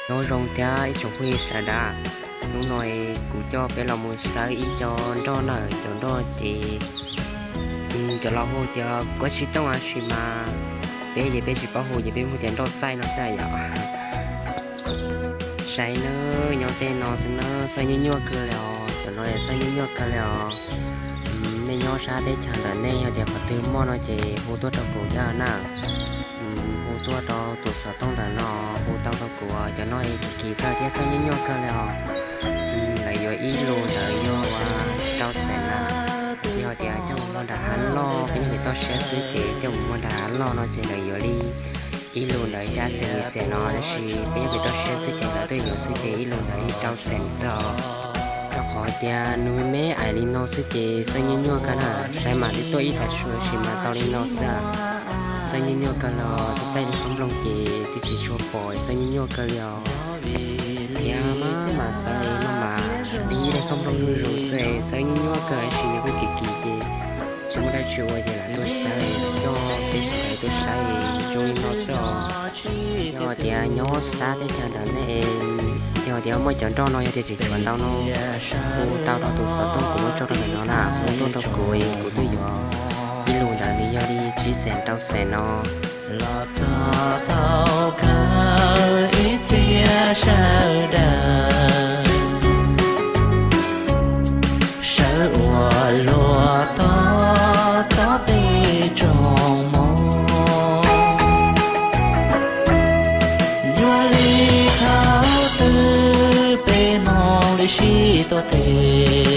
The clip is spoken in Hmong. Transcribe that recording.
Nyob zoo thiab ib tsoom phooj ywg sawv daws, hnub no kuv coj peb los mus xawb ib co nroj na, cov nroj ces cov laus hu tias kuab tsib tooj, tab sis mas peb ces peb tsis paub hu ces peb hu tias nroj txaij no xwb yom. Saib nawb, nyob tej no xwb na, xawb nyuaj nyuaj kawg li os, cov no xawb nyuaj nyuaj kawg li os. Nej nyob sab teb chaws ntawm nej yog tias qhov twg muaj no ces hu tuaj rau kuv thiab na. Hu tuaj rau tus xov tooj ntawm no, hu tau rau kuv, cov no kim kim kawg thiab xawb nyuaj nyuaj kawg li os. Lawv yuav ib lus ntawd yog rau xees na. Yog tias coj mus muag nram hav loj, peb nyob pem toj siab xwb ces coj mus muag nram hav loj no ces lawv yuav li ib lus ntawd xya xees yim xees no, tab sis peb nyob pem toj siab xwb ces lawv tuaj yuav xwb ces ib lus ntawd li rau xees xwb os. Rau qhov tias nws me me ais li no xwb ces xawb nyuaj nyuaj kawg na, saib mas twb tuaj ib tag su tab sis mas tau li no xwb. Xawb nyuaj nyuaj kawg los twb txaij li qhob nplooj ces twb tsis tshua pom, xawb nyuaj nyuaj kawg li os. Thiab mas mas xawb mas mas li ib daim qhob nplooj zuj zus xwb, xawb nyuaj nyuaj kawg tab sis nws kuj kim kim ces tsis muaj dab tsi ua ces lam tuaj xawb, coj peb sawv daws tuaj saib zoo li no xwb os. Yog tias nyob sab teb chaws ntawm nej, yog tias muaj cov nroj no yog tias tseem tshuav ntau no, hu tau rau tus xov tooj kuv muab tso rau ntawm no na, hu tuaj rau kuv, kuv twb yuav ib lus ntawd nws yog li tsib xees rau xees no. Los txog tau kawg ib txhia sawv daws, sawv ua luag tog txhob peb tsoom mloog. Yog li thaum twg peb mus li sib tuaj tes